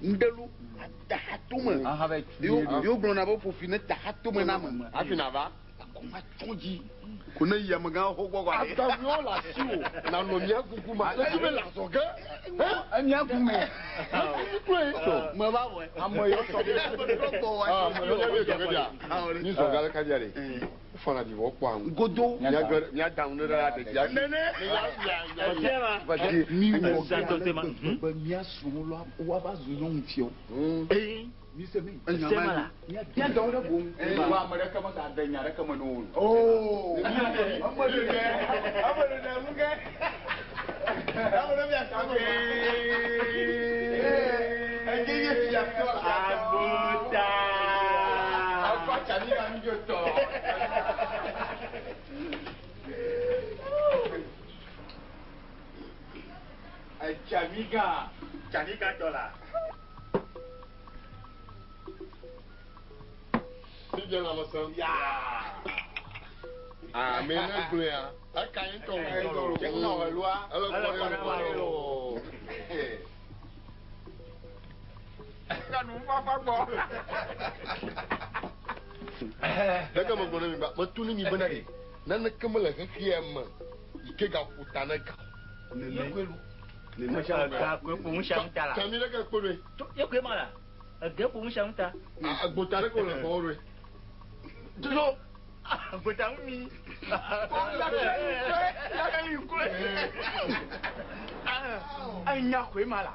Ŋdelu tahatome. Yo gblɔna be ƒofi ne tahatome na ame. Hafi nava. Akɔma tsɔ dzi. Ko ne yi amegãwo xɔ gbɔ kɔa. Adaŋuwo le asiwò nànɔ mía ŋkuku me. Edi be le azɔge. Mía ŋkume. Meva wɔe. Ame yɔ sɔ be. Ame yɔ sɔ be zɔge ɖia. Mi zɔge ale kaɖia ɖe. Wofana ɖi vɔ kpɔa ŋu. Godo. Mía da ŋu ɖe ɖe ɖe dzi. Nene. Mi wɔ ge ale gbegbe be mía srɔ̃wo la woava zu nyɔnu fiawo. Mi se mi. Enya ma. Mía da wo ɖe go ŋu. Wo ame ɖeke megade nya ɖeke me na wo o. Oo. Ame ɖeɖe. Ame ɖeɖe nu ge. Ame ɖe mía sa me. Edze ye fia tɔ. Agbota. Akɔ tsani na nu tɔ. Tsamiga. Tsamiga tɔ la. Fidze lãmesẽ. Ame ne gblɔea, eka ye ŋutɔ wò. Ele kɔ ɖe ŋgɔ. Ɖeke megblɔ ne mi ba, meto ne mi bena ɖe, naneke mele xexea me yi ke gaƒo ta ne ga o. Nene. Ga koe ƒo ŋusẽ ŋuta la. Tsami ɖeke kpo ɖoe. Ye koe ma la. Ege ƒo ŋusẽ ŋuta. Agbota ɖeke wòle gbɔwò ɖoe. Dzo. Agbota ŋu mi. Enya koe ma la.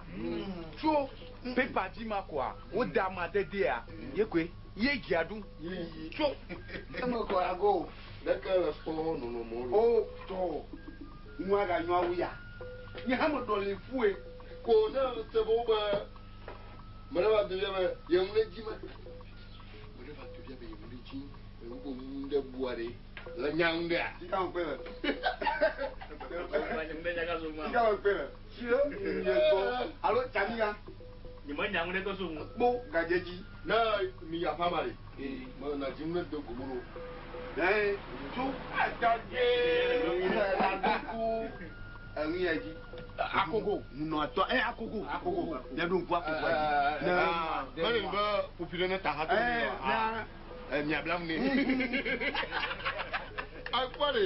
Tso pepa dzi ma koa, wode amadedea, ye koe, ye dzia ɖu. Tso. Eme kɔ ago. Ɖeke le kpɔ nɔnɔmewo ɖo. O tɔ. Nua ganyɔ awu ya. Nye hã meɖɔ li ƒue. Ko ne se be wo be mele va do via be ye ŋu ɖe dzi me. Mele va do via be ye ŋu ɖe dzi. Eŋu be ŋu ɖe bua ɖe. Le nya ŋu ɖea. Sika ŋu kpe le. Sika ŋu kpe le. Si le nye gbɔ alo tsamiga. Nye me nya ŋu ɖe ke so ŋu. Kpo gadze dzi. Ne mi ya fa ma ɖe. Me na dzi ŋu ɖe do gomo ɖo. Ɛɛ tso adagbe ladoku enu ya dzi. Akogo ŋunɔ atɔ ɛ akogo akogo miaɖo ŋku akogo dzi. Ne mele be ƒoƒi ɖe ne ta ha to mi wa. Miablam ne. Akpɔ ɖe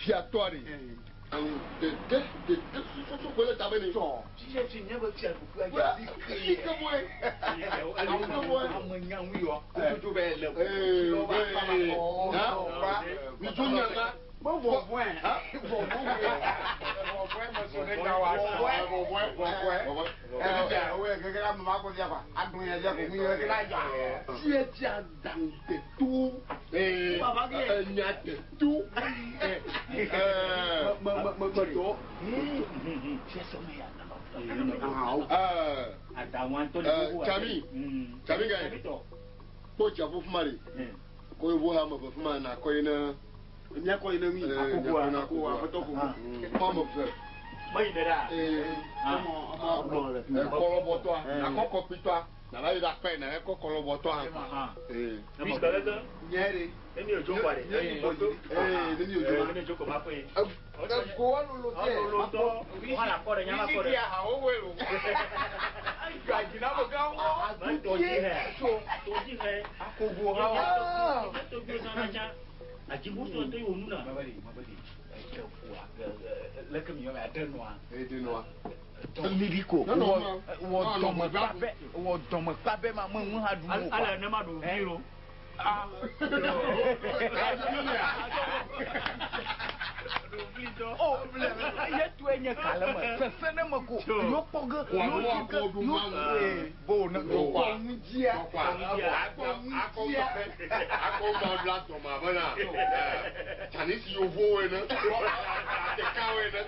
fiatɔ ɖe. Dede dede susu ko le tame ne. Tɔ. Fifia fi nye be fiaɖuƒea dza si ke. Ike boe. Ike boe. Ame nyaŋu yɔ. Kototo be le. Ee. Mi tso nya ma. Be vɔvɔe. Vɔvɔe. Vɔvɔe me so ne ta wa. Vɔvɔe. Vɔvɔe. Vɔvɔe. Ɛdza wo yɛ keke la mama ko fia kwa. Agbɔn yɛ fia ko mu yɛ keke la dza. Fia dza dan te to. Ee. Enya te to. Me me me me tɔ. Fia sɔme ya. Tsami. Tsami ga ye. Kpɔ dziaƒo fuma ɖe. Kɔ yevu ha me ve fuma na kɔ yi ne. Mía kɔ yi ne ŋui. Akogo akogo aƒetɔ kogo. Kɔ ame ve. Me yi ne ɖa. Kɔlɔbɔtɔa. Nakɔ kɔkpitɔa. Nava yi ɖe akpa yi na kɔ kɔlɔbɔtɔa. Puisque leke. Nye ɖe. Ne mi odzo kɔ ɖe. Ne mi odzo. Ee ne mi odzo. Ne mi odzo kɔ ma kɔe. Ego alolo tɛ. Alolo tɔ. Wọ́n la kɔ ɖe nyama kɔ ɖe. Wisi hawo woe o. Gadzi na me gã wɔ. Me tɔ dzi hɛ. Tɔ dzi hɛ. Akogo ha wɔ. Tɔ dzi hɛ na tsã. Adzibusu to yi wònu na. Mabali mabali. Eke ƒua leke mi yɔ mɛ ade nua. Ede nua. Mi ko. Wɔ dɔme kpabɛ wɔ dɔme kpabɛ ma me ŋu ha ɖu o. Ale ne ma ɖu vi o. O ye to enye ka le me sese ne me ko yo kpɔ ge yo dzi ge yo bo ne kɔ ŋu dzia kɔ ŋu dzia. Akɔ ma bla dɔme abe na Chinese yevuwo ene ɖekawo ene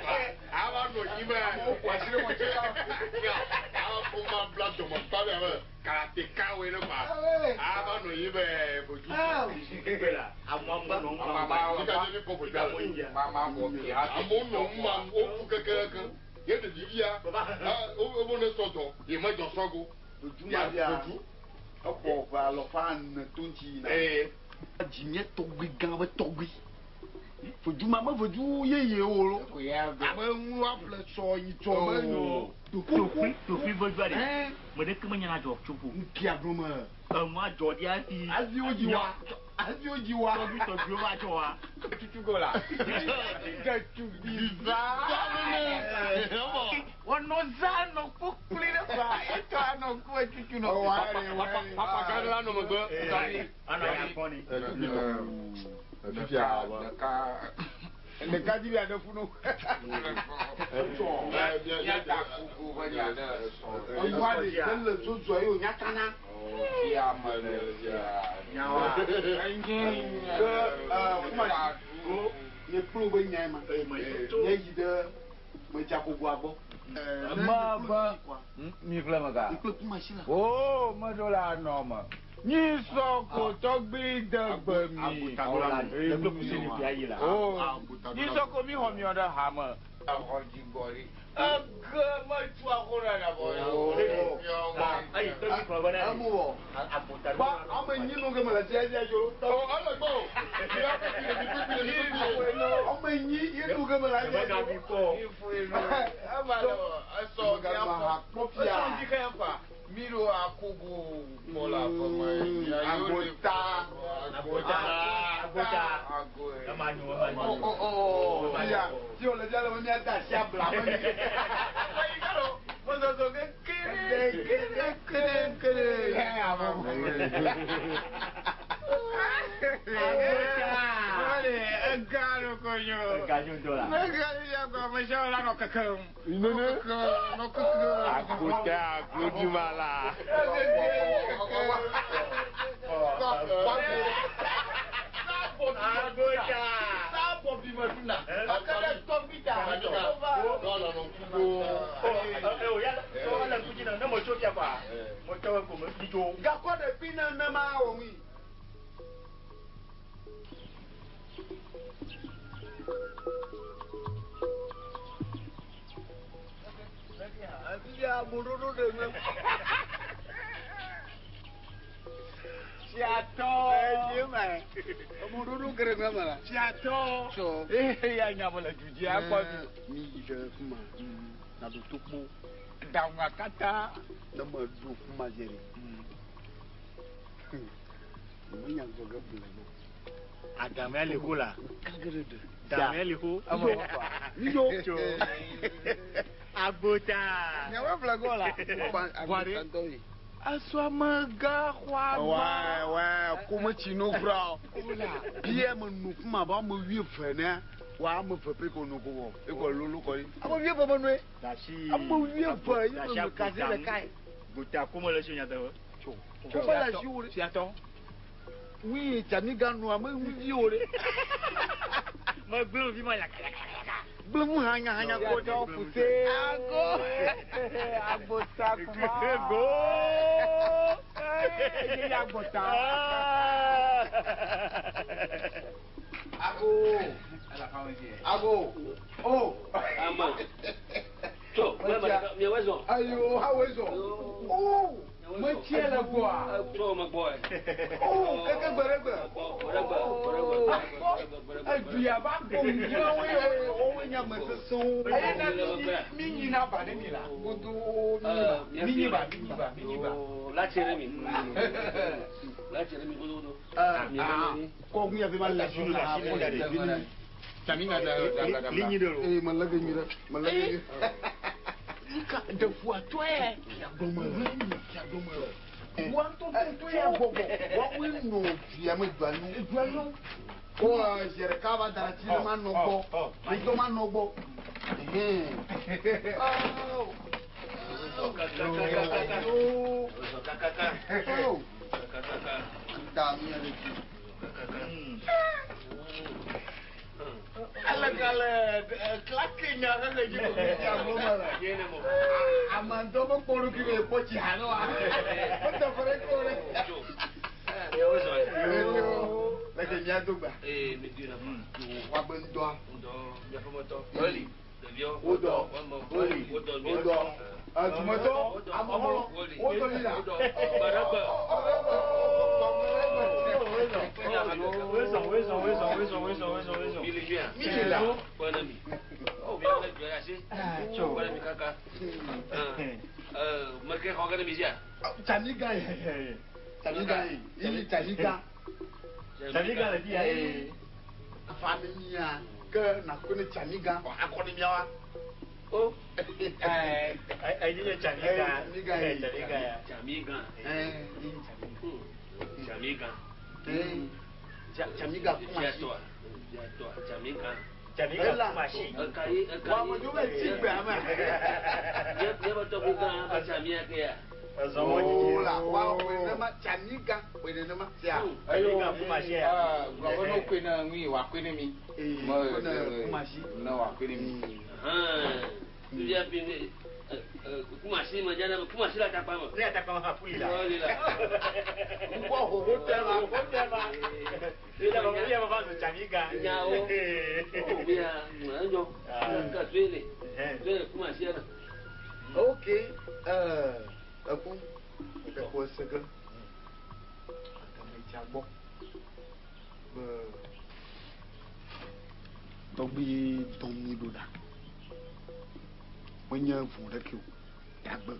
ava nɔ anyi be akɔ ma bla dɔme kpabɛ abe karatekawo ene kɔa ava nɔ anyi be vodu. Amewo nɔ nu ma woku kekeake ye ɖevi via wo ne sɔ dɔ ye me dɔ sɔ go. Vodu ma via exɔ ƒe alɔfa ene to ŋuti yina. Dzi nye tɔgbui gã be tɔgbui. Vodu ma me vodu yeye wo lo. Ame ŋu aƒle sɔ yi tsɔ me nyo. Toƒi toƒi vodu aɖe. Me ɖeke menya na dzɔ tso ƒo. Ŋkia ɖo me. Enua dzɔ ɖi hafi. Hafi wo dzi wa. Hafi wo dzi wa. Tɔgbi tɔgbiwo va dzɔ wa. Tutu go la. Ɖetugbi va. Wɔnɔ za nɔ kpokpli ɖe fa. Etɔ anɔ ku etutu nɔ. Papa gã la nɔ megbe. Anɔ ya kpɔ ni. Fifia Ɖeka. Ɖeka dzi be aɖe funu. Míada kuku be nya ɖe sɔ. Eŋua ɖe ke le zozoa ye wònya kana. Fia me le fia. Nyawa. Ke kuma nye kplo be nyae ma. Nye yi ɖe medzakogoa gbɔ. Ma be mi ƒle me ga. Nye kple kuma si la. O meɖo la nɔ me. Nyisɔ ko tɔgbi de gbe mi. O nyisɔ ko mi xɔ miɔ ɖe hame. Exɔ dzigbɔɖi. Ege metsu ako ɖe ɖe bɔ. Ayi tɔgbi kplɔ be na. Emu wɔ. Agbota Ba ame nyi nu ke me le sia sia dzo. Ele gbɔ o. Ame nyi ye nu ke me le sia sia Megabi dzo. kpɔ. Eva le esɔ Meganɔ ha kpɔ fia. Esɔ dzi ke fa. Mi ɖo akogo kpɔ le aƒe me. Agbota. Agbota. Agbota. Agoe. Ema nyo ema O nyo. o o. Fia ti o le fia le be míada asi abla me mi. Mɔzɔzɔ ke kere kere kere kere. Wale ega ɖo ko nyo. Ega nyo ŋutɔ la. Ega nyo ya ko ame sia ame la nɔ kekem. Nɔ kekem nɔ kekem. Agbota agboduma la. Agbota. Sábọ̀ bí mo dún na. Akẹ́lẹ́ tọ́ bí ta. Ɛ o ya tɔ le ŋku dzi na ne mo tso fia kɔa mo tɔ ko mo mi tso. Gakɔ ɖe pi ne ne ma wɔ mi. Fia mo ɖoɖo ɖe me. Fiatɔ. Ɛdzi me. Mo ɖoɖo geɖe me me la. Fiatɔ. Tsɔ. Eye ya nya me le du dzi akpɔ mi. Mi yi ɖe fi ma. Na ɖo to kpo. Ɖaŋua katã. Ne me ɖo fi ma zi ɖe. Me nya gbɔ ge ble no. Agamea le ko la. Kage ɖe ɖe. Damea le ko. Nyo. Tso. Agbota. Nyawo ƒle gɔ la. Buhari. Esɔmega xɔ agba. Wɛ wɛ kometsi no kura o. Bia me nu kuma ba ame wuieve ne wa ame eve pɛ ko nu ko wɔ ekɔ lolo kɔ yi. Ame wuieve me nue. Dasi. Ame wuieve ye me nu kasi ɖeka ye. Gota ko me le si nyateƒe. Tso. Ko me le asi wo ɖe. Fiatɔ. Wuie tsamiga nu ame wuivi wo ɖe. Megblẽ vi ma yaka yaka yaka. Gblẽ mu hanya hanya ko Fiatɔ ɖe. fuse. Ago. Agbota kuma. Go. Eye ya agbota. Ago. Ago. O. Ama. Tso, miawoe zɔ. Ayo hawoe zɔ. O. Metsie le gbɔa. Tso me gbɔ. O keke gbe ɖe gbe. Gbe ɖe gbe, gbe ɖe gbe, gbe ɖe gbe. Eduya va gbɔ ŋuwo ye. Wowoe nye ame sesẽwo. Eye na mi mi nyina ba ne mi la. Godo mi Mi nyi ba mi nyi ba mi nyi ba. Latse ɖe mi. Latse ɖe mi godogodo. Kɔkun ya fi ma la su la Linyi ɖe lo. Ee, me lé ge nyuie ɖe, me lé ge nyuie. Ika ɖefuatɔe. Fiagbɔme. Fiagbɔme. Wɔntɔntɔntɔ ya gbɔgbɔ. Wɔwoe nɔ dua me dua nu. Dua nu. Ko zi ɖeka va da ɖe tsi ne ma nɔ gbɔ. Ŋutɔ ma nɔ gbɔ. Ɛhɛn. Kakaka. Oh. Kakaka. Da mi ɖe dzi. Alekale klake nya hehe dzi ko mi Fiagbɔme le. Yene mo. Ame ŋutɔ me kpɔ ɖokui be kpɔ tsi ha ne wa. Mete fɔ ɖe ko ɖe. Tso. Miawoe zɔ. Leke mía do gba. Ee, mi dui na fa. Woabe ŋdɔa. Ŋdɔ, miaƒemetɔ. Woli. Ɖeviwo. Wodɔ. Wɔme. Woli. Wodɔ. Wodɔ. Dumetɔ. Amexɔlɔ. Woli. Wodɔ yi la. Wodɔ. Gbe ɖe gbe. Wezɔn wezɔn wezɔn wezɔn wezɔn wezɔn wezɔn. Mi le nyuia. Mi le la. Kpɔ ne mi. O mi le dzɔ ya si. Tso. Kpɔ ne mi kaka. Ɛɛ meke xɔ ge ne mi sia. Tsamiga ye. Tsamiga ye. Ili tsamiga. Tsamiga le fi ya ye. Afa ne mia ke nakɔ ne tsamiga akɔ ne mia wa. O. Ɛɛ ɛyi nye tsamiga. Tsamiga ye. Tsamiga ya. Tsamiga. Ɛɛ Tsamiga. ɛɛ tsamiga kuma si. Fiatɔa. Fiatɔa. Tsamiga. Tsamiga Ela. kuma si. Eka yi eka Wa yi. ame ɖewo be tsi gbe ame. Nye nye be tɔgbi gã be tsamia ke ya. Ezɔn mɔ didi. O la wa wòe nema tsamiga wòe nenema sia. Tsamiga kuma si ya. Gblɔ be ne wokoe ne ŋui wòakoe ne mi. Ee, Me koe ne kuma si. Ne wòakoe ne mi. Hɛn. Fifia fi ne ɛ ɛ kumasi me dzana me kumasi le atakpa me. Ne atakpa me hã ƒu li la. Ƒu li la. Ŋkɔ hoho tɛ ma. Ho tɛ ma. Eya va zu tsamiga. Nyawo. O bia enyo. Ka tue le. Tue le kumasi la. Ok ɛɛ eku eku ese ge. Game tsia gbɔ. Be tɔgbi dɔm mi ɖo ɖa. Menye vɔ ɖeke o. Dagbe.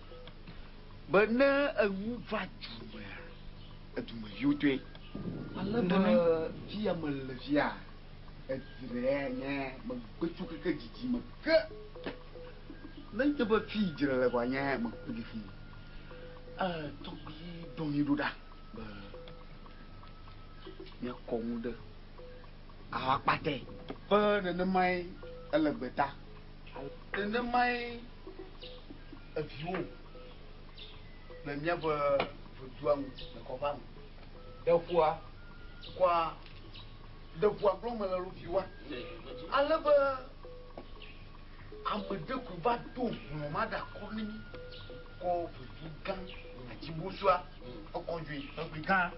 Be ne enu va dumea, edumeviwo toe. Ale be fia me le fia, edzre nye megbe tso keke dzidzi me ke. Ne nye be fi dzre le kɔa nye megbe ɖi fi. Tɔgbi dɔm mi ɖo ɖa be míakɔ nu ɖe awa kpatɛ. Be nenemae ele gbeta. Nenemae eviwo le míaƒe vodua ŋu le kɔƒea me. Ɖeƒua. Kɔa ɖeƒua gblɔm mele ɖo viwoa. Ale be ame ɖe koe va do hlɔ̃ ma ɖe akɔ ne mí kɔ vodu gã adzibosua ekɔ dzoe. Tɔgbi gã.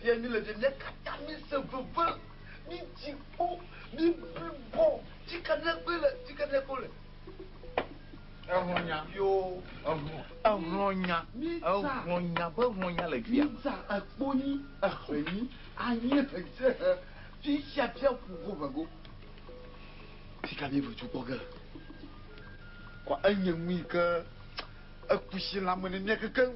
Fia mi le fia mía katã mi se veve mi dzi kpo mi blibɔ tsika ɖe kpe le tsika ɖe kpe le. Ehlɔ̃nya. Yo Ehlɔ̃nya. mi sa Ehlɔ̃nya be hlɔ̃nya le fia mi sa ekpo nyi ehe nyi anyi he he fi sia fia ƒu go ve go. Fika mi ve dukpɔ ge. Kɔ enye nu yi ke ekusi lãme ne mía kekeŋ.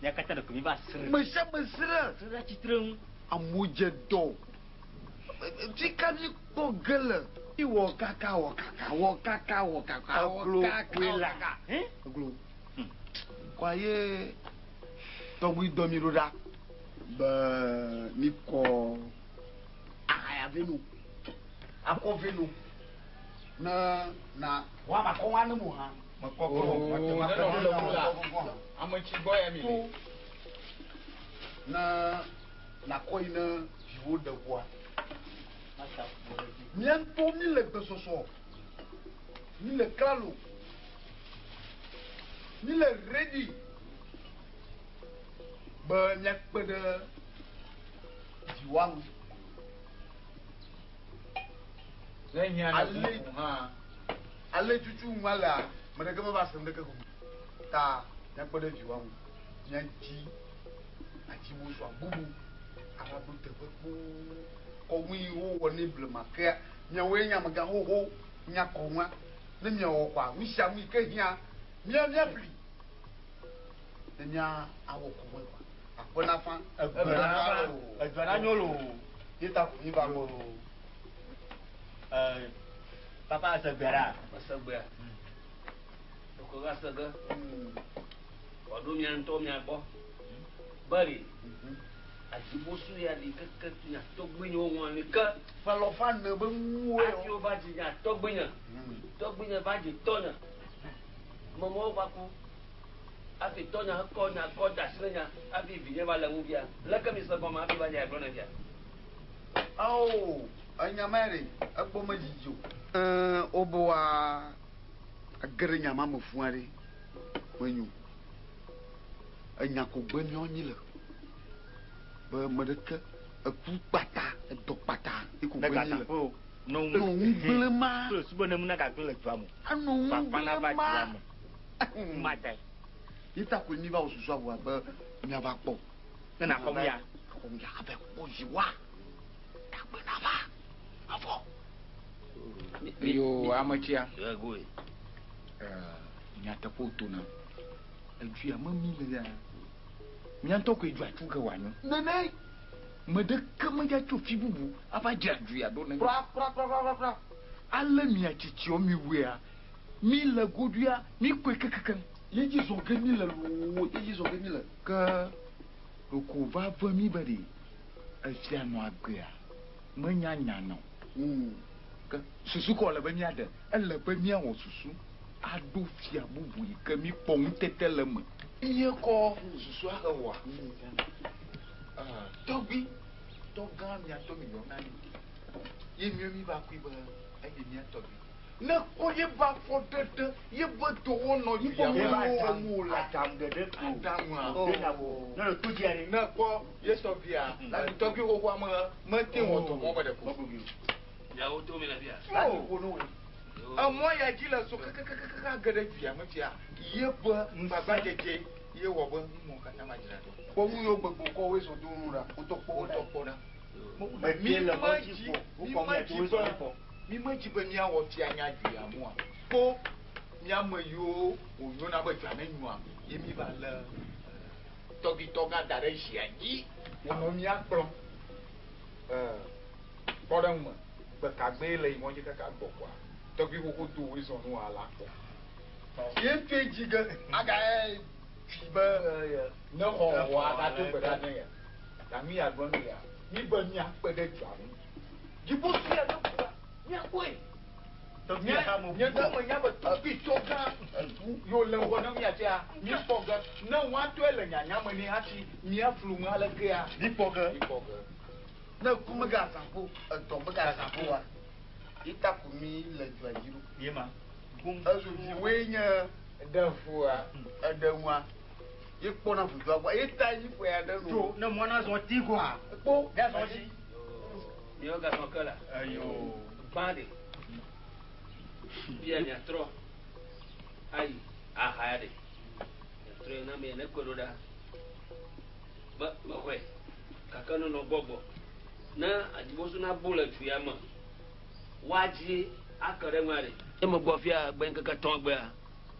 Mía katã ɖeko mi va sre. Me sia me sre. Sre ɖe atsitre ŋu. Amewo dze dɔ. Fika mi kpɔ ge le. Mi wɔ kaka wɔ kaka wɔ kaka wɔ kaka wɔ Eglo kaka koe wɔ la. kaka. Hɛn? Eglo. Kɔ ye tɔgbi dɔ mi ɖo ɖa be mi kɔ ahaya ve no akɔ ve no ne na wa ma kɔ wa ne mo hã. Mekɔ kɔ. Oh, Mate ŋu ne akɔ nɔ le le ŋu la. ŋu la. Ame tsi gbɔ ya mi le. To ne nakɔ yi ne viwo ɖe ʋua. Mía ŋutɔ mi le gbesɔsɔ, mi le klalo, mi le ready be míakpe ɖe viwoa ŋu. Ne hiã ne Ale- ʋu hã. Ale tutu ŋua lea, ame ɖeke meva se nuɖeke gɔme. Ta míakpe ɖe viwoa ŋu, míadzi adzibosua bubu ava ɖo teƒe kpoo. Kɔnu yi wowɔ ne blema kea, miawoe nye amegã xoxo nya kɔnua. Ne miawɔ kɔa, nu sia nu yi ke hiã, mía míaƒli. Ne mía awɔ kɔnua kɔa, aƒe nafa. Egbe na o. Edua na nyo loo. Ye ta ko mi va gbɔ. Ɛɛ papa ese gbe ɖa. Ese gbea. Ekɔ ga se ge. Wòaɖo mía ŋutɔ mía gbɔ. Beri. Adzibosu ya li keke nya tɔgbi nyewo ŋlɔ li ke. Falɔfa ne be ŋuwoe Hafi wova dzi nya tɔgbi nye. Tɔgbi nye va dzi tɔnye. Mɔmɔwo va ku. Hafi tɔnye kɔ nya kɔ da asi ne nya hafi vinye va le ŋu fia. Leke mi se gɔme hafi va nya gblɔ ne fia. Awo enya ma ɖe egbɔ me dzidzi o. Ɛɛ wobe wa age ɖe nya ma me fũ aɖe menyo. Enya ko gbe míawo nyi le be ame ɖeke eku kpata edɔ kpata yi ko Ne gbe nyi gata le. ƒe o. No Nɔ ŋu gblẽ ma. Kple subɔ ne mu na gagblẽ le dua me. Anɔ ŋu Fafa na gblẽ va ma. dua me. Ma da. Yi ta koe mi va wò susu avɔa be miava kpɔ. Ne na xɔ ya. Xɔ ya ave kpɔ ziwa. Dagbe na va. Avɔ. Yo ametsia. Egoe. Nyateƒe wòtona. Edu ya me mi le ya. Mía ŋutɔ koe dua tsu ge wòanyo. Nene. Me ɖeke medza tso fi bubu ava dzra du ya ɖo ne mi. Kura kura kura kura kura. Ale mia tsitsiwo mi wɔea, mi le godoa, mi kɔe kekekeŋ. Ye dzi zɔ ge mi le loo, ye dzi zɔ ge mi le. Ke ɖeko va ve mi be ɖe efia nɔ agbea, menya nya nɔ. Ke susu kɔ le be míaɖe, ele be míawɔ susu aɖo fia bubu yi ke míkpɔ ŋutete le eme. Míekɔ susua hewɔa. Tɔgbi, tɔgã mia tɔ mi yɔna nɛ. Ye míawo mi va kpɔe be enye mía tɔgbi. Ne kpɔ ye be afɔɖeɖe, ye be dɔwɔnɔ dua me Ye aɖaŋu ɖeɖe ko. Aɖaŋua. Wòdena wò. Ne le to dzia ɖe. Ne kpɔ ye tɔgbia, tɔgbi xoxoa me mete wɔ dɔ mɔ be ɖe ko. Miawo to mi le fia. Emɔ ya dzi le so kekekekeke age ɖe dua me fia. Ye be gbagbadzedze ye wɔ be numɔwo katã va dzra ɖo. Kpɔ nu yiwo gbegbe wokɔ woe zɔ do nu ɖa, wotɔ kpɔ wo Wotɔ kpɔ ɖa. Mebie le mɔ dzi kpɔ. Wokɔ nu ya to woe zɔ ɖe kpɔ. Mi medzi be míawɔ fia nya dua mua. Kpo míame yiwo wònyona be dua ne nyoa, ye mi va lé tɔgbitɔgã da ɖe zia dzi. Wònɔ mía kplɔm. Kpɔ ɖe ŋume. Gbekagbee le yi mɔ dzi kaka gbɔ kɔa, tɔgbi xoxo do woe zɔ nua la kpɔ. Ye ŋutɔe dzi ge aga dzi be ne xɔ wɔ agato gbe ɖa ne ya. Ta mi ya gblɔ ne ya. Mi be míakpe ɖe dua ŋu. Dziƒo sia ne bua, míakpɔe. Nye ŋutɔ menya be tɔgbitɔgã yiwo le ŋgɔ na mía tia, míkpɔ ge. Ne woatɔe le nyanya me nɛ hafi míaflu ŋu alekea, Míkpɔ ge. míkpɔ ge. Ne ku megazã ƒo, edɔ megazã ƒo wa. Ye ta ko mi le dua dzi ɖo. Ye ma. Ezu viwoe nye Ɖe fua. Eɖe ŋua. Ye kpɔna ʋudua gbɔ. Ye ta yi ƒe ya ɖe nu. Tso ne mɔ na zɔ ti koa. Kpo. Ya zɔ dzi. Miawo gazɔ ke la. Ayo. Gbã ɖe. Bia miatrɔ ayi aha ya ɖe. Miatrɔ yi na ame ya ne kɔe ɖo ɖa. Be mexɔe. Gake nenɔ gbɔgbɔ. Ne adzibosu na bu le du ya me, woadzi ake ɖe ŋua ɖe. Ye megbɔ fia gbe ŋkeke tɔ̃ gbea,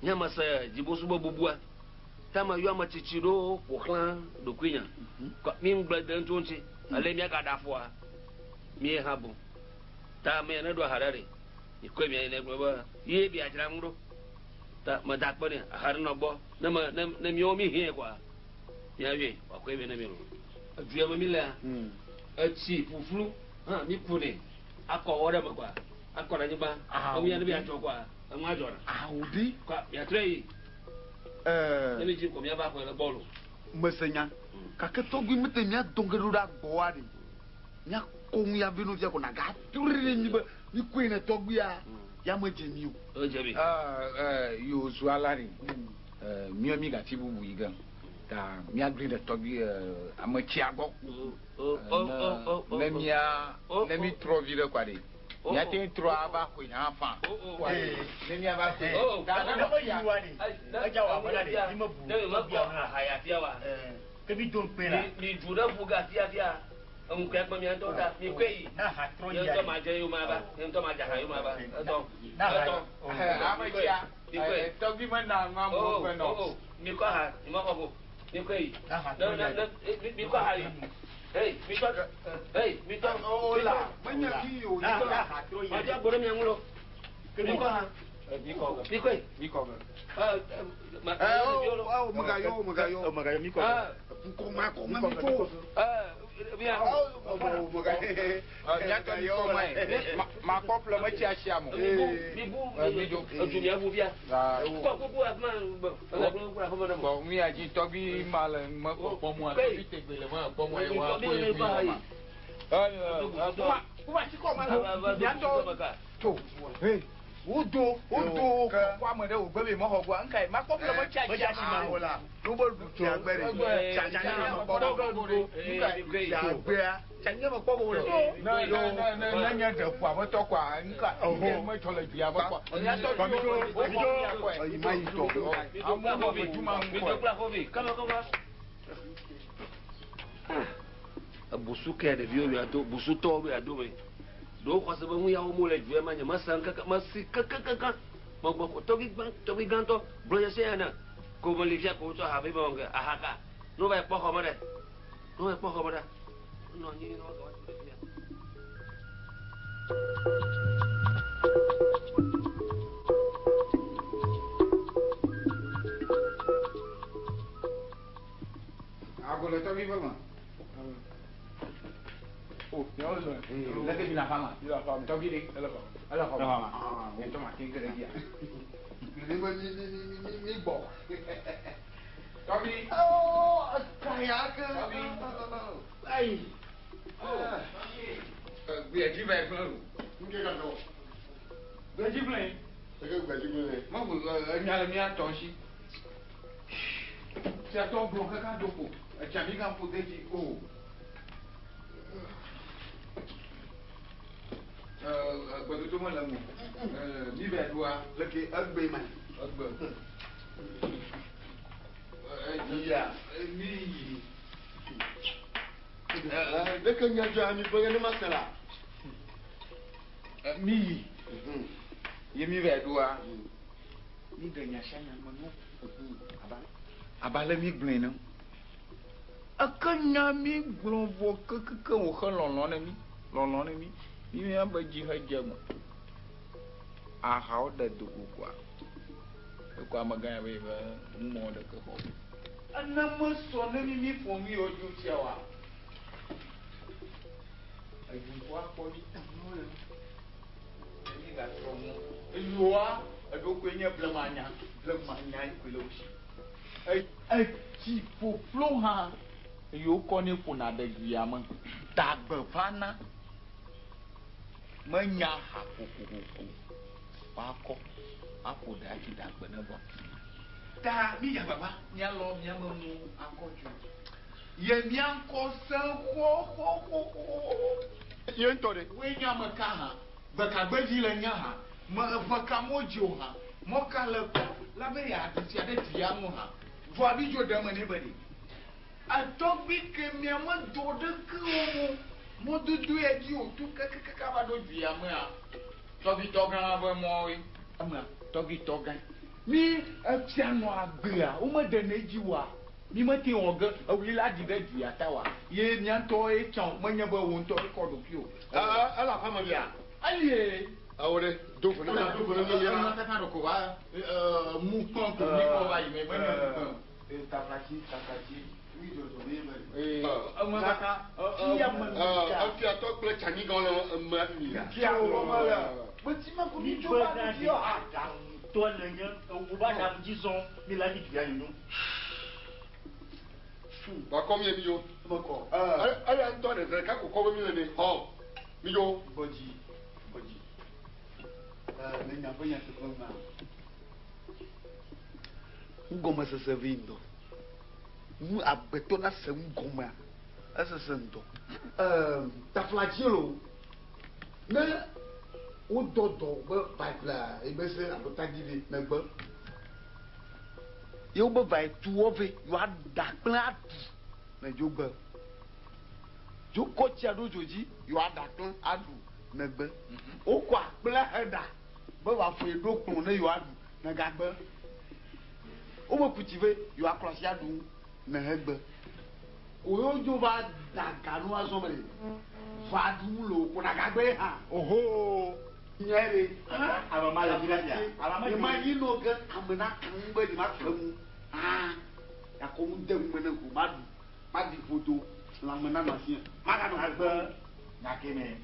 nye me se dzibosu be bubua. Ta me yɔ ame tsitsi ɖewo ƒo xlã ɖokuinye. Kɔ mi ŋugble de ŋutsu ŋuti. Ale míagaɖe afɔa, mie hã bu. Ta ame ya ne ɖo aha ɖe ɖe, mikɔe mia yi ne gblɔ be ye bia dzra ŋu ɖo. Ta meda akpe nɛ, aha ɖe nɔ gbɔ. Ne me, ne, ne míawo mi hiãe kɔa, míayɔe wòakɔe vɛ ne mi lo. Edu ya me mi lea, etsi ƒuƒlu hã mi ku nɛ. Akɔ wɔ ɖe me kɔa, akɔ ɖe anyigba. Eŋu ya ne be adzɔ kɔa, eŋu adzɔna. Awudi. Kɔa, miatrɔe yi. Ne mi dzi kɔ miava xɔe le gbɔ lo. Mesenya. Gake tɔgbi mete mía dɔn ge ɖo ɖe agbɔa ɖe. Míakɔ ŋu ya vi nɔvia ko naga trɔe ɖe mi be míkɔe ne tɔgbia ya medze mi o. Edze mi. Yo zu ala ɖe. Míawo mi gati bubu yi ge. Ta míagblẽ ɖe tɔgbi ame tsia gbɔ. Ne mía, ne mi trɔ vi ɖe kɔa ɖe. Míate ŋu trɔ ava xɔe hã fã. Ne míava xɔe. Ta Ne me yi wa ɖe. Edza wɔ abe la ɖe. Mi mebu Ne mi mekɔ tɔgbia o. aha ya fia wa. Ke mi do ŋukpe la. Mi du ɖe ƒu ga fia fia. Eŋu kea kpe mia ŋutɔ ta. Mi kɔe yi. Na ha trɔ Nye yia ŋutɔ ɖe. ma dze yome ava. Nye ŋutɔ ma dze aha yome ava. Etɔ. Na ha Etɔ. Ame tsia. Mi kɔe. Tɔgbi mena ŋu amewo ƒe nɔ. Mi kɔ aha. Mi mekɔ go. Mi kɔe yi. Na ha Ne, trɔ ne, yia ɖe. ne, mi kɔ aha yi. Hey, mi tɔ. Hey, mi tɔ. O la, menye fi o. Na na ha trɔ yia Ɔdi ɖe. agbo ɖe mia ŋu lo. Mi kɔ aha. Mi kɔ ge. Mi kɔe. Mi kɔ ge. Ma, O megayɔ, megayɔ. O megayɔ mi kɔ ge. Ŋkɔ ma kɔ ma mi tso. Mia. O megayɔ. Míatɔ mi kɔ ma ye. Ma kpɔ ƒle metsi asia mo. Mi bu, mi bu, edu mia bu fia. Kɔ kuku afi ma, bɔ, kuku afi ma ne mo. Bɔn mi ya dzi tɔgbi ma le me kpɔkpɔ mua, tɔgbi tegbe le me kpɔ mua ye wa Tɔgbi ko ye le fi ba wa yi. ma. Kuma kuma tsi kɔ ma lo. Míatɔ to. Hey, wodo wodo kɔkɔ ame ɖe wògbe be mexɔ goa ŋka ye ma kpɔ ƒle metsi asia Ma mo. la. No be ɖu fiagbe ɖe. Tsa nye me kpɔ bo. Fiagbea. Tsa nye me kpɔ bo ɖe. Ne ne ne ne ne nye ɖe ƒua me tɔ kɔa ŋka ŋka metsɔ le dua me kɔa. Míatɔ tso wokɔ míakɔe. Eyi ma yi tɔ. Amewo nɔ ʋu ma ŋu Mi kɔe. do kple axɔvi, kama kama. Ebusu ke ɖeviwo be yeado, busutɔwo be yeado me. Ɖewo xɔ se be nu yawo mo le dua me nye mese ŋkeke mesi kekekekeŋ. Megbɔ ko tɔgbi gbã tɔgbi gãtɔ gblɔ nye se ya ne ko meli fia ko wotsɔ aha vɛ be wɔŋke aha ka. Ne wova yi kpɔ xɔ me ɖe. Ne wova yi kpɔ xɔ me ɖe. Nɔ anyi ne woagava tu ɖe fia. Ago le tɔgbi ƒe me. O, miawo zɔ. Leke mi le aƒea me? Tɔgbi ɖe? Ele xɔ me. Nye ŋutɔ mate ŋu ge ɖe edzia. Mi mi mi mi mi mi gbɔ. Tɔgbi. Oh, kaya ke. Tɔgbi. Ayi. Gbedzi va yi gblẽ o. Nke ka tɔ. Gbedzi gblẽ. Eke gbedzi gblẽ. Mehu enya le mía tɔ si. Fiatɔ gblɔ kaka do ko. Etsa mi gã ƒo de dzi o. Gbedodo mele ŋu. Mi vɛ ɖua. Leke egbe ma. Egbe. Ya. Mi yi. Leke nya dzɔ mi gblɔ ne ma se la. Mi yi. Ye mi vɛ ɖua. Mi ɖe nya sia nya me nu. Abe ale mi gblɔe ne. Eke nya mi gblɔ vɔ kekeke wòxe lɔlɔ ne mi. Lɔlɔ ne mi. Mi míabe dzi hedze me. Ahawo ɖe do go koa. Ekɔ amegã ya be yi be numɔ ɖeke xɔ. Ene mesɔ ne mi mi ƒo nu yiwo dzo fia wa. Edukɔ akpɔ mi. Mi gatrɔ nu. Eyoa eɖokoe nye blemanya. Blemanya yi koe le wo si. Etsi ƒoƒlo hã yiwo kɔ ne ƒona ɖe duya me. Dagbe vana. Menya ha kokokoko. Woakɔ aƒo ɖe atsi dagbe ne vɔ. Ta mi dzagbagba mialɔ miame nu akɔ dzo. Ye miaŋkɔ se xoxoxoxo. Ye ŋutɔ ɖe. Woe nye ame ka hã. Gbekagbedzi le nya hã. Me eve ka mo dzi o hã. Mɔ ka le kpɔ la be yeaɖu fia ɖe du ya ŋu hã. Vɔ abi dzo ɖe eme nɛ be ɖe. Etɔgbi ke miame do ɖeke wo mo. Mɔdodo ya dzi o tu kekekeke va ɖo du ya mea. Tɔgbitɔ gã be mɔwoe. Amea tɔgbitɔ gã. Mi efia nɔ agbea womeɖe ne dzi oa. Mi mete wɔ ge ewuli la ɖi ɖe du ya ta wa. Ye mia ŋutɔ ye tsã menye be wo ŋutɔ ye kɔ ɖokui o. Ele aƒea me via. Elie. Awo ɖe do vo ne do vo ne mi ya. Enu katã ɖo ko va mu kpɔn ko mi kɔ va yi me menye mu kpɔn. Taflatsi taflatsi mi dzɔdzɔ mi be. Enu katã. Efiatɔ kple tsanyigã le eme mi ya. Fia wɔ me le. Meti ma ko mi dzo va ɖi yɔ. Aɖaŋutɔ le nye ewu ba ɖaŋu dzi zɔm mi la ɖi duya nyonyo. Bakɔ mi ye mi yo. Mekɔ. Eya ŋutɔ ɖe ɖeka ko kɔ be mi le ne xɔ mi yo. Gbɔdzi gbɔdzi. Le nya ƒe nyateƒe mea, nugɔmesese vi ŋutɔ. Nu agbetɔ na se nugɔmea, esese ŋutɔ. Taflatsi lo, ne wodɔ dɔ be va yi ƒle ebese alo tadi vɛ megbe. Ye wobe va yi tu wɔ vɛ, yewoaɖa kple aɖu ne dzogbe. Dzokɔ tsia ɖo dzo dzi, yewoaɖa kple aɖu megbe. Wokɔ akple heɖa be woaƒoe ɖo kplɔ ne yewoaɖu negagbe. Wobe ku tsi vɛ, yewoaklɔ asi aɖu ne hegbe. Ko yewo dzo va da ganu azɔ me ɖe. Va ɖu nu le wo ko nagagbe hã. Oho. Nye ɖe. Ame ma le dzi la fia. Ame ma Nye ma yi nɔ ge ame na ka ŋu be nye ma ke ŋu. Ah, yakɔ ŋu de ŋu me ne ko ma ɖu. Ma ɖi ƒodo lãme na nɔ asie. Ma ganɔ Agbe. Nyake me.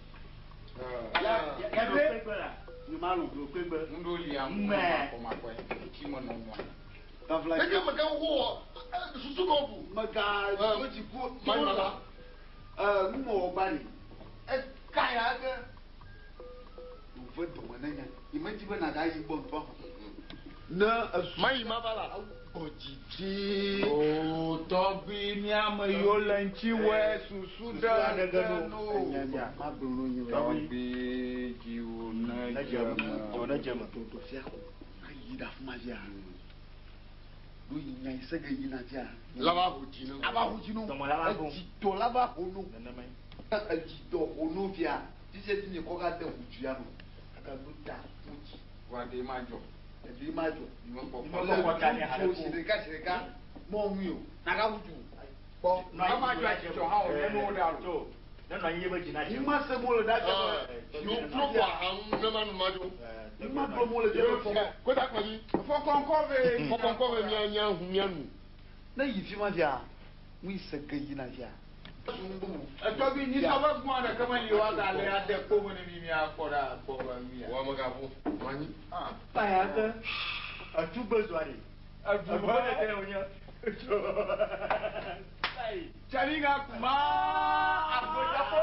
Ya Ya ɖo kpegbe la. Nye ma lɔ̃. Ɖo kpegbe. Ŋɖo lia ŋu Mɛ. makɔmakɔe. Tsi me nɔ nua. Taflatsi. Eke mega wɔ susu kɔ bu. Mega dzo dzi ku. Mayɔ la. Numewɔ gba ɖe. Eka ya ge. Wòve dɔme ne nya. Nye medi be nàgayi gbɔ ŋutɔ. Ne esu. Mayi ma va la. Gbɔdzidzi. O tɔgbi miame yiwo le ŋuti wɔe susu ɖe ɖe no. Magblɔ no nye. Tɔgbi dziwò ne dze me. Dziwò ne dze me. Toto fia ko. Ayi ɖe afi ma fia. Ɖo yi nya yi se ge yina fia. Lava ho dzi no. Ava ho dzi no. Dɔmɔ la va ho. Edzidɔ la va ho no. Nenema ye. Edzidɔ ho no fia. Fifia ti mi kɔ ka de ʋu ya me. Kaka ɖo ta ƒu dzi. Wa de ma dzɔ. Eɖe ma dzɔ. Mi me kpɔ. Mɔ kɔ ta ne ha ɖe Si ko. ɖeka si ɖeka. Mɔ ŋui o. Naka ʋu dzu. Kpɔ. Nɔ anyi Ama dzɔ adzidzɔ hã o, ne nuwo ɖa Tso. Ne nɔ anyi ye be dzi na dze. Ni ma se mo le ɖa Yo pro kɔ ahaŋu ne ma nu ma dzo. Ni ma gblɔ mo le dze be fɔ. Kota kpɔ dzi. Fɔkɔnkɔ ve. Fɔkɔnkɔ be mia mia hu mia nu. Ne yi fi ma fia, ŋui se ge yina fia. Etɔgbi nyisɔ be gbɔn ɖeke meli wa gale ade kpo me ne mi miakpɔ ɖa gbɔ be mia. Wa me ga ƒo. Manyi. Ah. Aya ke. Etugbe zɔa ɖe. Edu Edu be be ɖe wònye. Tso. Tsamiga kuma agbetɔƒo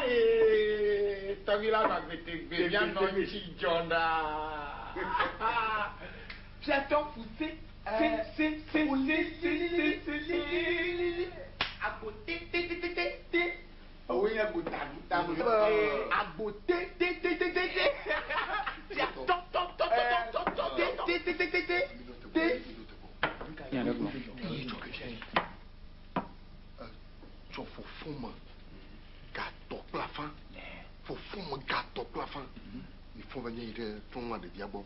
ye tɔgbi la nɔ agbetegbe mianɔ ŋtsi dzɔ ɖa. Fiatɔ ƒu se se se se se se se se se. Agbo te te te te te te. Ewo nye agbo ta ta. Agbo te te te te te te. Fia tɔ tɔ tɔ tɔ tɔ tɔ te te te te te te te. Eye dzɔ ke fia ye. Tsɔ fofo me gatɔ kple afã. Fofo me gatɔ kple afã. Mi fɔ be nye yi ɖe trɔ̃nua ɖevia gbɔ.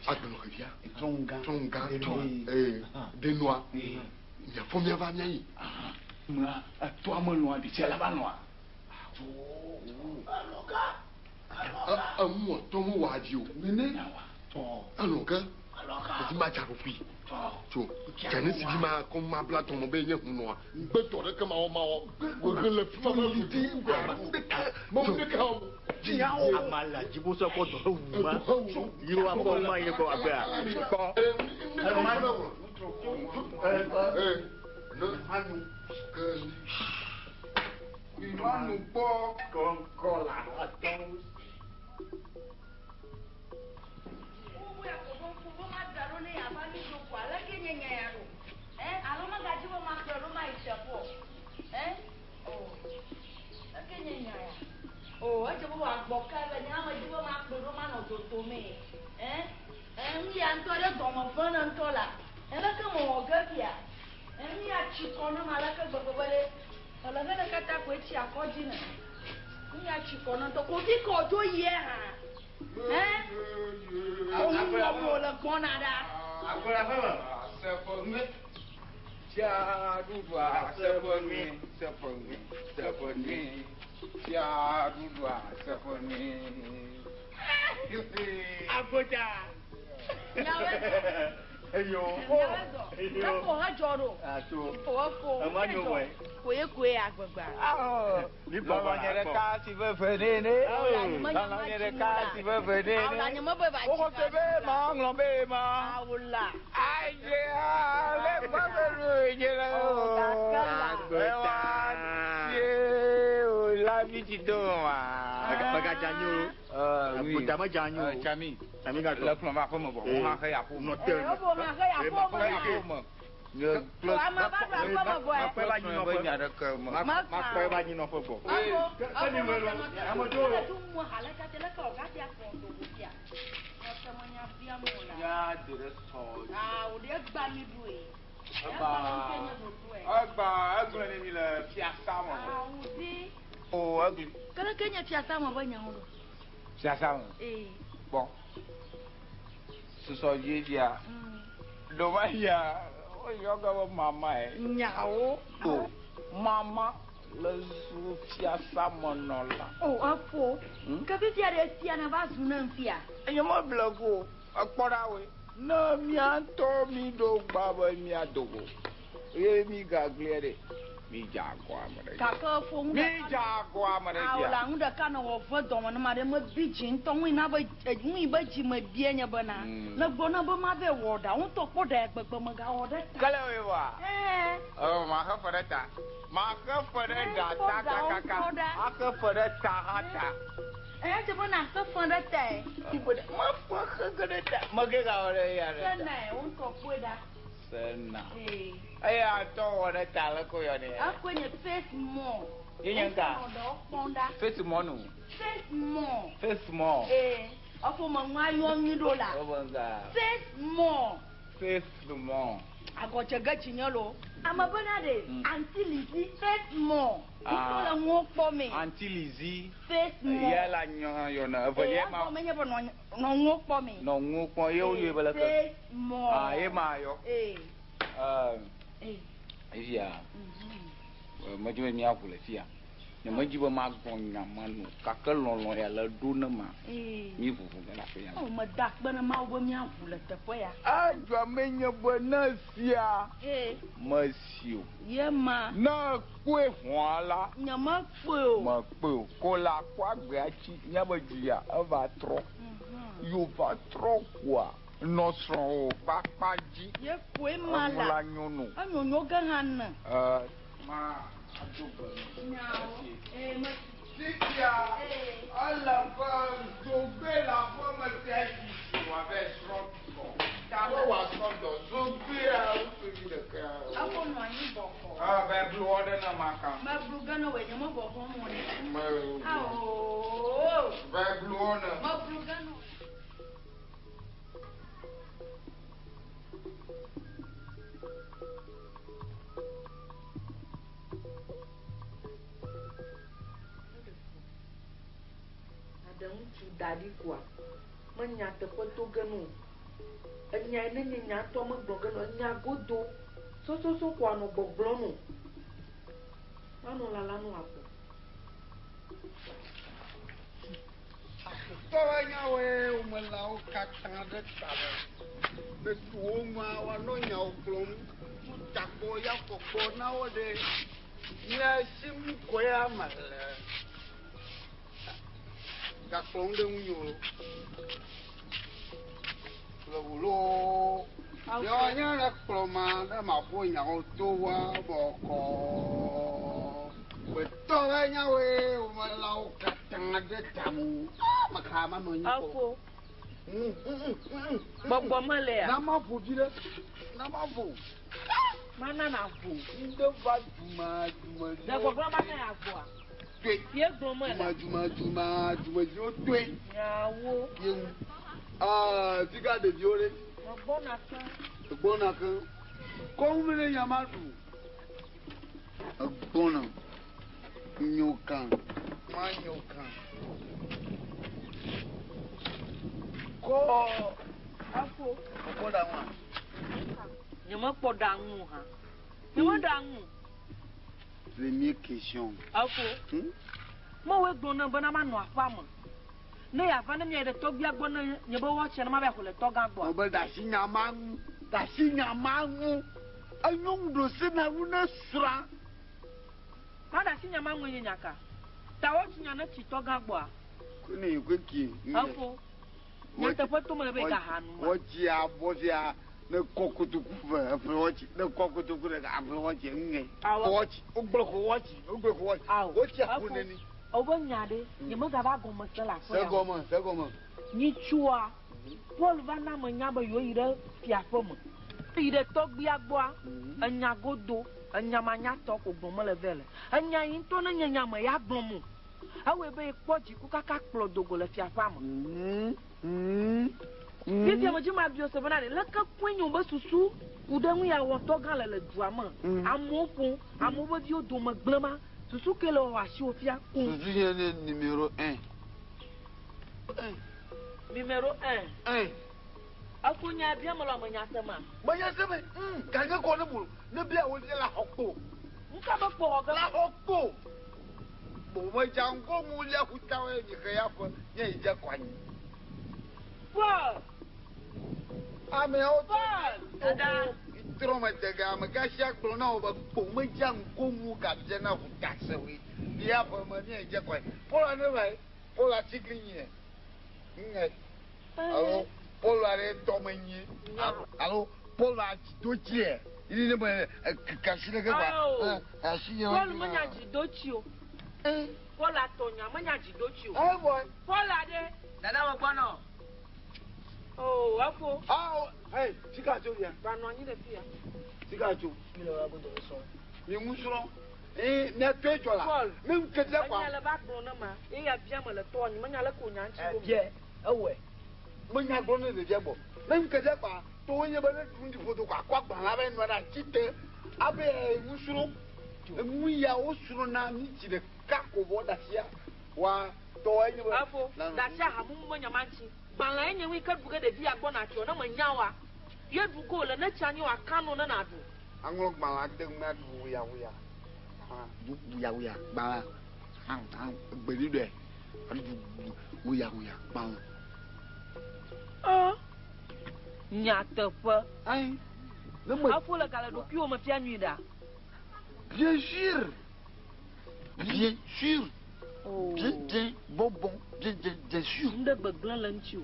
Agbenɔ xevia. Trɔ̃ŋgã. Trɔ̃ŋgã trɔ̃ ee denua. Miafɔ miava miayi. Mea etɔa melɔa ɖe la va lɔa. Emu etɔ mu wɔ avi o. Nene. Elɔ ke. Eti ma dza ɖokui. Tso dzani si dzi ma kɔ ma bla tɔmɔ be nye hunɔa. Gbetɔ ɖeke ma wɔ ma wɔ. Wehe le fi ma ma lu di. Mɔ ɖeka wɔ. Ama le dzibosɔ kɔ dɔ hewu ma. Yi wa kɔ ma yi kɔ agbea. Kɔ. Nyɔnu gbɔ kɔnkɔ la. Agbota. Eyo. Lɔlɔ̃nye ɖeka si veve nene. Lɔlɔ̃nye ɖeka si veve nene. Woxɔ be ma ŋlɔ be ma. Aye ale gbɔgbe nu nye le o. Ewa tie o la mi ti do wa. Megadze anyi o. Agbota medze anyi o. Tsami. Tsami gadzɔ. Le kplɔ va aƒeme vɔ. Wo hã xe ya ƒo. Nɔ te. Xe ya ƒo me. Nye kple Makpɔe va anyinɔƒe. nya ɖeke me. Makpɔe va anyinɔƒe gbɔ. Ya de ɖe sɔ. Egba egblɔ ne mi le fiasa me. O egli. Keleke nye fiasa me be nyawo ɖo? Fiasa me. Ee. Kpɔ. Susɔ dzi dzia. Ɖo ya woyɔ ge be mama ye. Nyawo. O mama le zu fiasa me nɔla. O efo. Ke fifia ɖe fia ne va zu ne fia. Enye me ble go ekpɔ ɖa woe. Ne mía ŋutɔ mi ɖo gba be mía dogo ye mi gaglia ɖe mi dze agɔ ame ɖe dzi. Gake efo ŋu Mi ɖeka. dze agɔ ame ɖe Awo dzia. la ŋu ɖeka ne wɔ ve dɔme ne ma ɖe me bi dzi ŋutɔ ŋui na be ŋui be dzi me bie nye bena. Ne gblɔ ne be ma vɛ wɔ ɖa ŋutɔ kpɔ ɖe gbegbe me gawɔ ɖe ta. Kele woe wa. Ɛɛ. Ɔ ma xe fe ɖe ta. Ma xe fe ɖe ɖa Kpɔ ta ɖa, kakaka. kpɔ ɖa. Ma xe fe ɖe ta hã ta. Eya tse be na xe fe ɖe tae. Ma fe xe ge ɖe ta. Me ge gawɔ ɖe ya ɖe ta. Sena ye ŋutɔ kpɔe ɖa. Sena. Ee. Eya tɔ wɔ ɖe ta le ko yɔ nɛ. Ekɔe nye face mɔ. Ye nye ŋka? Ŋutɔ nɔ ɖewo kpɔm ɖa. Face mɔnu. Face mɔ. Face mɔ. Ee. Efo me ŋua yɔ nyui ɖo la. Wobe ŋga. Face more. Face more. Agɔdzege dzinye lo. Ame bena ɖe Aunty Lizzy face more. Ah. Ŋutɔ le ŋuwo kpɔ me. Aunty Lizzy. Face more. Eya la nyɔ yɔna. Evelia ma. Egɔme nye be nɔ nɔ ŋuwo kpɔ me. Nɔ ŋuwo kpɔ ye woyɔe be leke. Face more. Ah, ye ma yɔ. Ee. Ɛɛ, Ee. efia. Medzi be míaʋu le fia. Nye medzi be magblɔ nya ma no gake lɔlɔ ya le ɖo ne ma. Ee. Mi ʋuʋu ge le aƒe ya me. O meda akpe ne Mawu be míaʋu le teƒe ya. Edzɔ menye be ne sia Ee. mesi o. Ye ma. Ne ekpɔe hɔa la. Nye mekpɔe o. Mekpɔe o. Ko la kpɔ agbea tsi míabe dzia eva trɔ. Yova trɔ koa nɔ srɔ̃wò ƒe akpa dzi. Ye koe ma Eŋu la. la nyɔnu. Enyonyo ge hã ne. Ɛɛ ma ado gbe. Nyawo. Ee me. Fifia ele be zogbe le aƒeme sia sisi wòave srɔ̃ dɔ. Ta be wòasrɔ̃ dɔ zogbea wotsovi ɖeka. Efo nɔ anyi bɔkɔ. Ɛ be blu ɖe ne ma kan. Meblu ge ne wòe nye mebɔbɔ mo ne. Me. Awoo. Be blu ne. Meblu ge ne wòe. Aɖe ŋutsu da ɖi koa, menya teƒe to ge no. Enyae ne nye nya ŋutɔ megblɔ ge no, enya godo. Sɔsɔsɔ koa nɔ gbɔgblɔ no. Manɔ lala no akpɔ. Tɔwɔ nyawoe womelawo katã ɖe tame. Ne tu wo ŋua woanɔ nyawo gblɔm tso tagbɔ ya fɔgbɔ na wo ɖe. Nye sim koe ame le. Gakplɔm ɖe ŋunye o. Le wòloo. Yɔ nye ɖe kplɔ ma ne maƒo nyawo to woa bɔkɔ. Gbetɔwɔ nyawoe womelawo katã ɖe tame. Meka manɔ anyi kpɔ. Afo. Gbɔgbɔ melea? Na ma vo vi ɖe. Na ma vo. Mana na vo. Ŋde va duma duma. Le gbɔgblɔ mana ya voa? Toe. Ye gblɔ me la. Duma duma duma duma dziwo toe. Nyawo. Ye ŋu. Aa fika ɖeviwo ɖe. Megbɔna ke. Egbɔna ke. Kɔŋ mi ne nya ma ɖu. Egbɔna. Nyo kan. Ma nyo kan. Kɔ. Afo. Kɔ ɖa ŋua. Nye mekpɔ ɖa ŋu hã. Nye meɖa ŋu. Première question. Afo. Mewɔe gblɔ ne bena manɔ aƒea me. Ne yeava ne miayi ɖe tɔgbia gbɔ ne nye be woatsia ne mava xɔ le tɔgã gbɔa. Wo be ɖe asi nya ma ŋu. Ɖe asi nya ma ŋu. Enyo ŋu ɖo si na ŋu ne srɔ̃a. Ma ɖe asi nya ma ŋue nye nya ka? Ta woatsi nya ne tsi tɔgã gbɔa. Ko ne yi ko kie. Efo. Nyateƒe to mele be gaha nu ma. Wotsi abɔ sia ne kɔ kotoku ve eƒe wɔtsi ne kɔ kotoku ɖeka eƒe wɔtsi ŋe. Awɔ. Wɔtsi wogblɔ ko wɔtsi wogblɔ ko wɔtsi. Awo. Wotsi aƒu Efo. neni. Wobe nya ɖe nye megava gɔme se le aƒe ya me. Segɔme segɔme. Nyitsua Paul va na me nya be yewo yi ɖe fiaƒe me. Yi ɖe tɔgbia gbɔa enya godo enya manyatɔ ko gblɔm mele vɛ le. Enya yi ŋutɔ ne nye nya me ya gblɔm o. Ewɔe be yekpɔ dziku kaka kplɔ dogo le fiaƒea me. Fifia me dzi ma biɔ se bena ɖe leke koe nye be susu ku ɖe ŋu ya wɔ tɔgã le le dua me. Amewo ƒom, amewo be viwo dome gblẽ ma. Susu ke le wɔ asiwò fia ko. Susu nye ne numéro 1. Numéro 1. 1. Efo nya bia me le ame nya se ma. Menya se me. Gake kɔ ne bolo. Ne bia wo la xɔ kpo. Ŋka be kpo xɔ ge. La xɔ kpo. Bo me dza ŋgo mu lia xutawo ye nyi xe ya ƒe nye yi dze kɔ anyi. Paul. Ameawo Paul. Dada. Trɔ me de ga ame gasia gblɔ na wo be kpo me dza ŋgo mu gabia na ʋuta sewoe. Lia ƒe me nye yi dze kɔ anyi. Paul ne va yi. Paul atsiglinyi nye. Ŋe. Alo Paul aɖe tɔ me nyi. Alo Paul adzidotsie. Yi ne me kasi ɖe ke ba. Awo. Asi nye Paul menya dzidotsi o. Paul atɔ nya menya dzidotsi o. Eh boy. Paul aɖe. Dada me gbɔnɔ. Oh, efo. Awo, hey, sika tso fia. Va nɔ anyi ɖe fia. Sika tso. Mi le wa godo srɔ̃. Mi ŋu srɔ̃. Ee, mia tɔe dzɔ la. Paul. Mi ŋu kete Enya kɔa. le va gblɔ ne ma. Eya bia me le tɔ anyi menya le ko nya ŋuti o. Bia, ewɔe. Menya gblɔ ne ɖevia gbɔ. Ne ŋu ke ɖe kpa, to wonye be ne ɖu ŋdi ƒodo kɔ akɔ agbalẽ be nɔ ɖe atsi te abe nusrɔ̃. Enu ya wosrɔ̃na mi tsi ɖeka ko vɔ ɖe asia wa tɔ enye be. Efo, ɖe asi ahamumu me nyama ŋuti. Gbalẽ enye ŋui ke ɖu ge ɖevi ya gbɔ natsyɔ ne menya oa. Ye ɖu ge wòle ne tsi anyi wòaka no ne nàɖu. Aŋlɔ gbalẽa de ŋu aɖu wuyawuya. Wuyawuya gbalẽa. Gbeɖiɖɔe. Aɖu wuyawuya gbalẽ. Nyateƒe. Ayi. Ne me. Efo le gale ɖokuiwò me fia nyui ɖa. Bien sûr. Bien sûr. Bien, bien, bon, bon, bien, bien, bien sûr. Nu ɖe gbegblẽ le ŋuti o.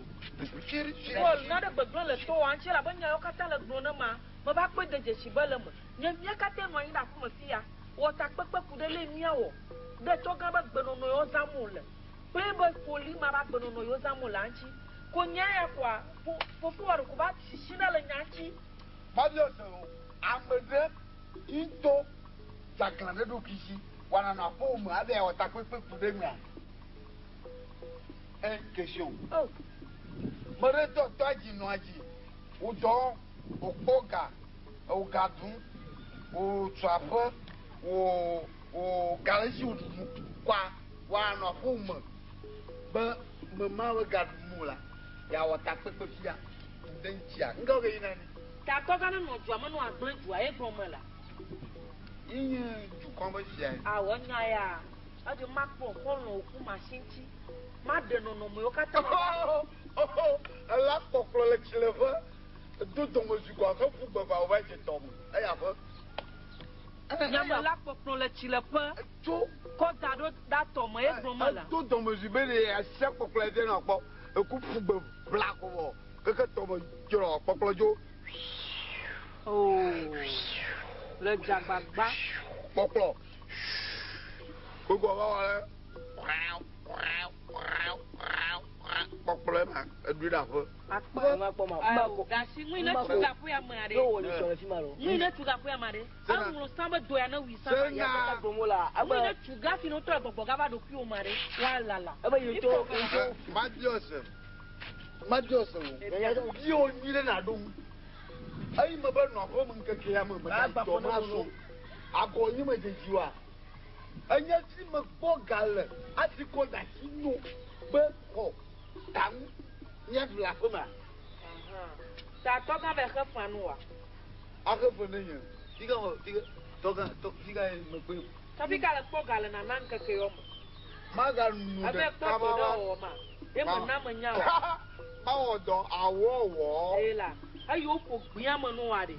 Sûr, sûr. Paul, na ɖe gbegblẽ le tɔwòa ŋuti elabe nyawo katã le gblɔ ne ma. Meva kpɔe de dzesi be le eme. Nye mía katã nɔ anyi ɖe aƒeme fi ya. Wɔ takpekpe ku ɖe lé míawɔ. Ɖe tɔgã be gbenɔnɔ yewo zãm wòle. Kple be foli ma be agbenɔnɔ yewo zãm wòle ŋuti. Ko nya ya koa, fofowa ɖeko va sisi ɖe le nya ŋuti. Mabiɔ se o, ame ɖe ŋutɔ dzaglã ɖe ɖokui dzi wɔna nɔ aƒewò me abe yeawɔ takpekpe ku ɖe mea? Un question. Oh. Me ɖe tɔ tɔ dzi nɔa dzi, wò dɔ, wò kpɔ ga, wò ga dum, wò tu aƒe, wò wò ga le si wò ɖuɖu kɔa wɔna nɔ aƒewò me be me ma be ga ɖum o la, yeawɔ takpekpe fia ɖe ŋutia. Ŋgɔ ke yina ni. Tatɔgã ne nɔ dua me nɔ agblẽ dua ye gblɔ me la. Ye nye dukɔ be fia ye. Awɔ nya ya. Edze makpɔ xɔlɔ̃wo ku masi ŋuti. Maɖe nɔnɔmewo katã. Ela kpɔkplɔ le tsileƒe. Do dɔmedzoe kɔ ahe ƒu gbe va wova dze tɔ me. Eya ƒe. Nyame la kpɔkplɔ le tsileƒe. Tso. Kɔ da ɖo ɖa tɔ me ye gblɔ me la. Do dɔmedzoe be ɖe asia kpɔkplɔ ɖe nɔ kpɔ. Eku ƒu gbe bla ko vɔ. Keke tɔ me dzrɔ kpɔkplɔ dzo. Oh. Le dzagbagba. Kpɔkplɔ. Gbogbo va wɔ ɖe. Kpɔkplɔ ma eɖui ɖe aƒe. Akpɔ. Gasi ŋui ne tu gaƒe ame aɖe. Ŋui ne tu gaƒe ame aɖe. Eŋlɔ sã be doya ne wui sã. Ŋui ne tu gafi ne wotɔ gbɔgbɔ gava ɖokuiwò me aɖe. Woalala. Mabiɔ se. Mabiɔ se wo. Biwo nyui ɖe na ɖo ŋu. Eyi me be nɔ aƒe me ŋkeke ya me me dɔ ma so. Agɔ nyi me dzedzi wa. Enye si me kpɔ ga le asi kɔ da asi no be xɔ taŋu míaɖu le aƒe mea. Tatɔgã be xe fea nu wa. Axe fe ne nye. Fika wɔ fika tɔgã tɔ fika ye me kpe. Fika le kpɔ ga le nana ŋkeke yɔ me. Maga nu Ebe ɖeka kpɔ ma dɔ ɖe wa. wɔwɔ ma. Ye me na me nya wa. Mawɔ dɔ awɔ wɔ. Eye la eye woƒo gbea me nu wa ɖe.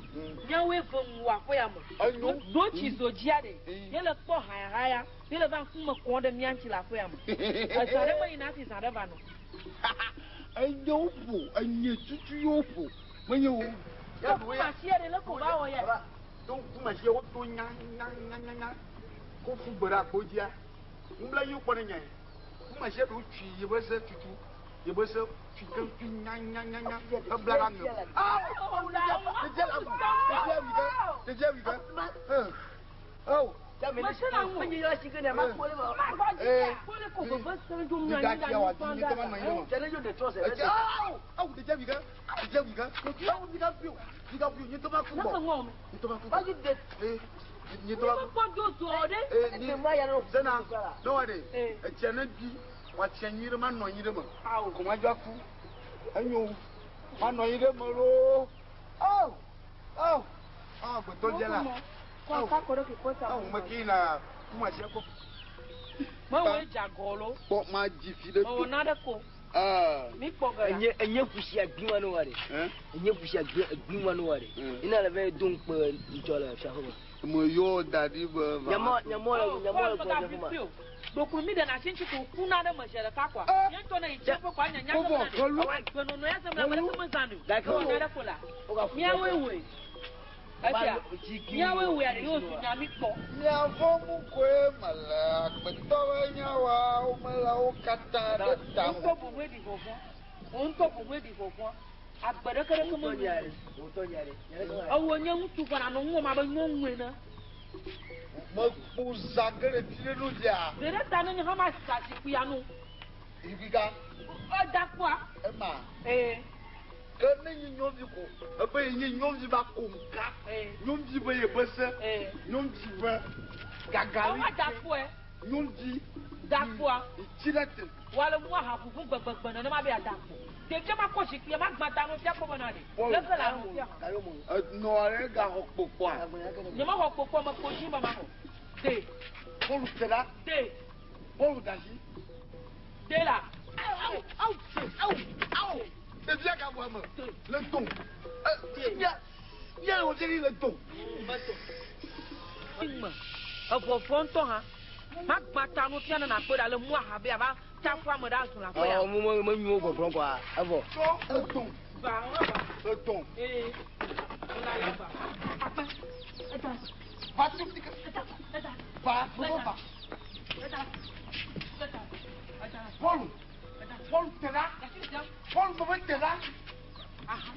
Míawoe ve ŋu wɔ aƒe ya me. Enyo. Ɖo tsi zo dzia ɖe. Míele kpɔ hayahaya. Míele va ŋkume kɔm ɖe mía ŋuti le aƒe ya me. Ezã ɖe meyina hafi zã ɖe va nɔ. Enye woƒo, enye tutu ye woƒo. Menye wo. Ɖo ŋkume asia ɖe leke wòva wɔ ya. Ɖo ŋkume asia woto nya nya nya nya nya. Ko ƒu gbe ɖe agbo dzia. Ŋubla yi wokpɔ ne nye. Ŋkume asia ɖewo tui yi be se tutu. Yi be se tui keŋ tui nya nya nya nya. Ebla ɖe aŋe. Awo! Ɖevia le awu. Ɖevia wi ke. Ɖevia wi ke. Awo. Mesena ŋu. Kpɔ le ko veve se dzo mia anyi ɖe anyigba ɖe. Awo ɖevia wi ke. Ɖevia wi ke. Awo ɖevia wi ke. Ɖevia wi ke. Nye tɔ ma ku Ne gbɔ. ke ŋɔ me. Nye tɔ ma ku gbɔ. Nye tɔ ma ku. Kpɔ do zɔ ɖe. Sena, ne wa ɖe, etsia ne bi, wòatsia nyui ɖe, manɔ anyi ɖe me. Awo. Ko madzo aku. Enyo, manɔ anyi ɖe me loo. Awo, awo, awo agbetɔ dze la. Kɔ aka kɔ ɖe kekɔ ta. Awo me ke yina kuma sia kpɔ. Mewɔe dze agɔ lo. Kpɔ ma dzi fi ɖe Mewɔ to. na ɖe ko. Aa. Mi kpɔ ge la. Enye enye kusi agbi ma no wa ɖe. Enye kusi agbi agbi ma no wa ɖe. Ina le ve do ŋukpe ŋutsɔ le fiaƒe me. Me yɔ da ɖi be va. Nyamɔ nyamɔ le nyamɔ le Paul gbɔ mega fiaƒe me. fi o. Ɖokui mi ɖe na si ŋuti ko ku na ɖe me zi ɖeka koa. Nye ŋutɔ ne yi tse ƒe koa nya nya Kobɔ, ke me kɔlu. na ɖe. Gbenɔnɔ ya zem la ame ɖeke mezã nɛ o. Gake Mewɔ na ɖe ko la. Míawoe wɔe. Efia, míawoe wɔe aɖe yewo zu nya mi kpɔ. Miavɔ mu koe mele agbetɔ be nyawoa womele wo katã ɖe ta me. Ŋutɔ boŋue ɖi vɔvɔ̃. Wò ŋutɔ boŋue ɖi vɔvɔ̃. Agbe ɖeke ɖeke menyo o. Ewɔ nye ŋutsu vɔ nanɔ ŋuwòm abe nyɔnu ene. Mekpo zã ge ɖe fi ɖe ɖo dzia. Ɖe ɖe ta ne nye hã ma sa zikpui ya nu. Zikpui ka? Eda kpɔa. Ema. Ee. Ke ne nyi nyɔnuvi ko ebe ye nye nyɔnuvi va ko ŋka. Ee. Nyɔnuvi be ye be se. Ee. Nyɔnuvi be gagali. Awa dakpɔe. Nyɔnuvi. Dakpɔa. Tsi ɖe te. Wale mu aha vuvu gbɛgbɛgbɛ nenema be adakpo. Ɖevia ma kɔ zikpuia ma gbã ta no fia kpɔ bena ɖe. Leke le ano fia? Enɔ ɖe gaxɔ kpokpoa. Nye mexɔ kpokpoa me kpo dzi be maxɔ. De. Bɔlu te ɖa. De. Bɔlu da asi. De la. Awu awu awu awu. Ɖevia gaxɔ me le dom. Ɛ mia le wòdze le dom. Me. Evɔvɔ ŋutɔ hã. Magbã ta no fia ne nakpɔe ɖa le mu aha be ava tafu ame ɖe azɔ le aƒe ya. Ɔ mo mo me nyuwo gbɔgblɔ kɔa evɔ. Tsɔ edom. Va va. Edom. Ee. Ela ya va. Akpa. Eta. Va tu ti ke. Eta. Eta. Va va va. Eta. Eta. Eta. Bɔlu. Eta. Bɔlu te ɖa. Asi sia. Bɔlu bebe te ɖa. Aha.